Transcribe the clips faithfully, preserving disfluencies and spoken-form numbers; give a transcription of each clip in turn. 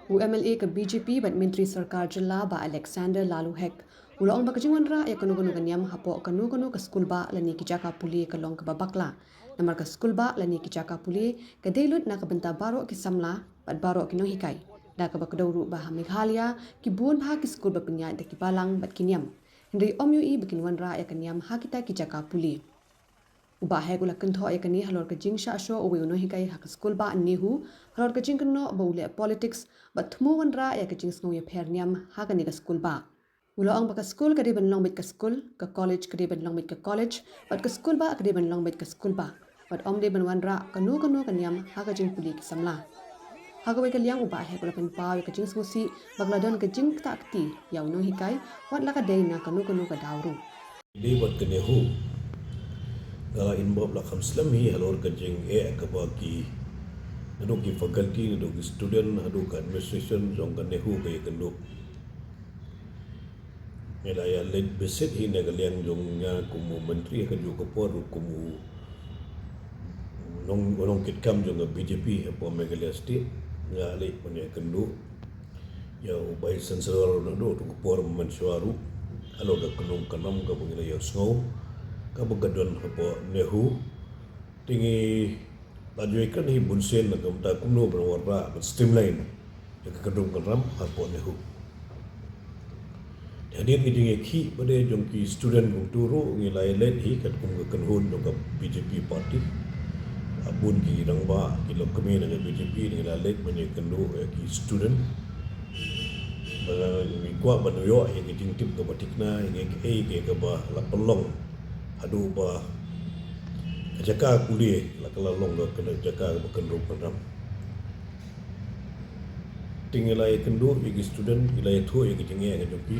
U MLA ka BJP bad Myntri Sorkar Jylla Bah Alexander Laloo Hek u la ong ba ka jingwanrah ïa kano kano ka niam hapoh kano kano ka skulbah lane ki jaka pule ka long kaba bakla. Namar ka skulbah lane ki jaka pule ka dei lut na ka bynta baroh ki samla bad baroh ki nonghikai. Da kaba kdew ruh ba ha Meghalaya ki bun bha ki skul ba pynïaid da ki balang bad ki niam. Hynrei ym ïohi ba kin wanrah ïa ka niam ha kita ki jaka pule. U Bah Hek u la kynthoh ïa kane halor ka jingshah shoh uwei u nonghikai ha ka skulbah NEHU halor ka jingkynnoh ba u leh politics bad thmu wanrah ïa ka jingsngew ïapher niam ha kane ka skulbah. U la ong ba ka skul ka dei ban long beit ka skul, ka college ka dei ban long beit ka college, bad ka skulbah ka dei ban long beit ka skulbah. Bad ym dei ban wanrah kano kano ka niam ha ka jingpule ki samla. Ha kawei ka liang u Bah Hek u la pynpaw ïa ka jingsngewsih ba ka la don ka jingktah kti ïa u nonghikai wat la ka dei na kano kano ka daw ruh. Dei bad ka NEHU. Nga la involve la kham slem hi halor ka jingeh kaba ki, naduh ki faculty, naduh ki student, haduh ka administration jong ka NEHU ba ïakynduh. Nga la ïa leit visit hi na ka liang jong nga kum u myntri ha kajuh ka por ruh kum u nong, nongkitkam jong ka BJP hapoh Meghalaya State. Nga leit ban ïakynduh ïa u Vice Chancellor naduh tu ka por mynshuwa ruh halor ka kynrum kynram kaba ngi la ïohsngew kaba ka don hapoh NEHU. Te ngi la ju ïakren hi bun sien na ka bynta kumno ban wanrah ban streamline ïa ka kynrum kynram hapoh NEHU. Te hadien ka jingïakhih ba dei jong ki student kumta ruh ngi la ïa leit hi katkum ka kynhun jong ka BJP party. Bun ki rangbah ki longkmie na ka BJP ngi la leit ban ïakynduh ïa ki student. Ba ngi kwah ban ïoh ïa ka jingtip kaba thikna ïa kaei kaei kaba la pynlong haduh ba ka jaka pule la ka la long ka jaka kaba kynrum kynram. Te ngi la ïakynduh ïa ki student, ngi la ïathuh ïa ka jingeh ka jong ki.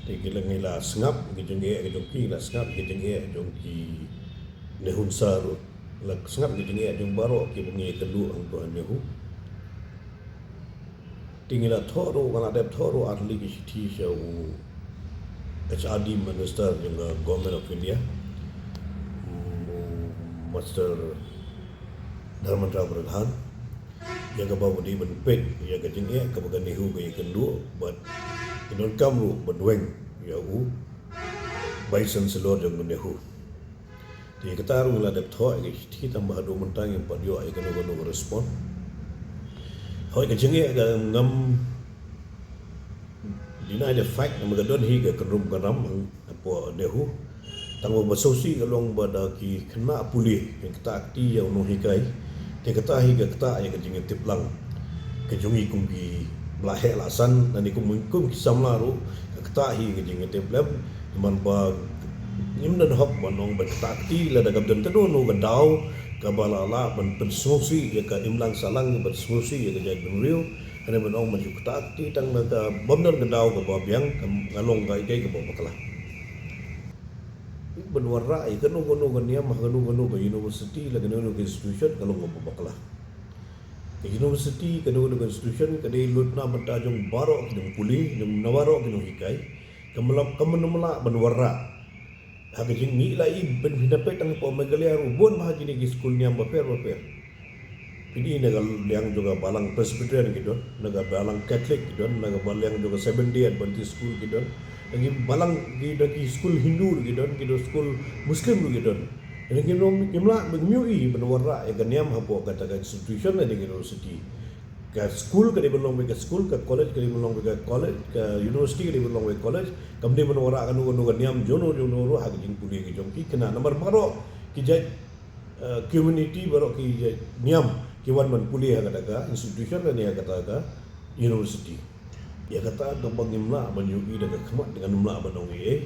Te ngi la, ngi la sngap ïa ka jingeh ka jong ki, ngi la sngap ïa ka jingeh jong ki NEHUNSA ruh. La sngap ïa ka jingeh jong baroh kiba ngi ïakynduh hangto ha NEHU. Te ngi la thoh ruh, nga la dep thoh ruh ar tylli ki shithi sha u HRD Minister jong ka Government of India, mm, u Mister Dharmendra Pradhan, ïa kaba u dei ban peit ïa ka jingeh kaba ka NEHU ka ïakynduh bad ki donkam ruh ban weng ïa u Vice Chancellor jong ka NEHU. Te kata ruh ngi la dep thoh ïa ka shithi tang ba haduh mynta ngim pat ïoh ïa kano kano ka respond. Hooid ka jingeh ka ngam deny the fact, namar ka don hi ka kynrum kynram hapoh NEHU. Tang ba sngewsih ka long ba da ki khynnah pule ki ktah kti ïa u nonghikai. Te kata hi ka ktah ïa ka jingïatip lang ka jong ngi kum ki ba la heh la san, lane kum, kum ki samla ruh ka ktah hi ka jingïatip lem. Namar ba ngim don hok ban ong ban ktah kti lada kam don kano kano ka daw kaba la lah ban pynsngewsih ïa ka imlang sahlang, ban sngewsih ïa ka jaitbynriew. Lane ban ong ban shu ktah kti tang da ka bym don ka daw kaba biang, ka long kaei kaei kaba bakla. Ban wanrah ïa kano kano ka niam ha kano kano ka university lane kano kano ka institution ka long kaba bakla. Ka university, kano kano ka institution ka dei lut na bynta jong baroh ki nongpule, jong na baroh ki nonghikai. Kam lah, kam lah ban wanrah. Ha ka jing, ngi la i ban pynpeit tang hapoh Meghalaya ruh bun bha kine ki skul niam bapher bapher. Phi i na ka liang jong ka balang Presbyterian ki don, na ka balang Catholic ki don, na ka liang jong ka Seventh Day Adventist School ki don, na ki balang ki, na ki skul Hindu ruh ki don, ki don skul Muslim ruh ki don. Lane ngim lah, ngim ïohi ban wanrah ïa ka niam hapoh kata ka institution lane ka university. Ka skul ka dei ban long beit ka skul, ka college ka dei ban long beit ka college, ka university ka dei ban long beit ka college. Kam dei ban wanrah kano kano ka niam jong no jong no ruh ha ka jingpule ka jong ki khynnah, namar baroh ki jait, eh, community, baroh ki jait niam ki wan ban pule ha kata ka institution lane ha kata ka university. Ïa kata kaba ngim lah ban ïohi da ka khmat, ngam lah ban ong ei ei.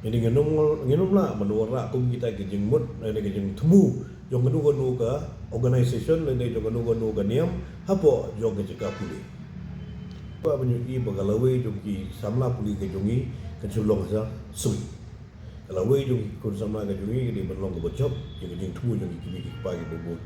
Ngi ngim, ngim lah ban wanrah kum kita ki jingmut lane ki jingthmu jong kano kano ka organization lane jong kano kano ka niam hapoh jong ka jaka pule. Ba ban ïohi ba ka lawei jong ki samla pule ka jong ngi kan shu long ha sui. Ka lawei jong ki khun samla ka jong ngi ka dei ban long kaba jop ïa ka jingthmu jong ki kmie ki kpa kiba bun.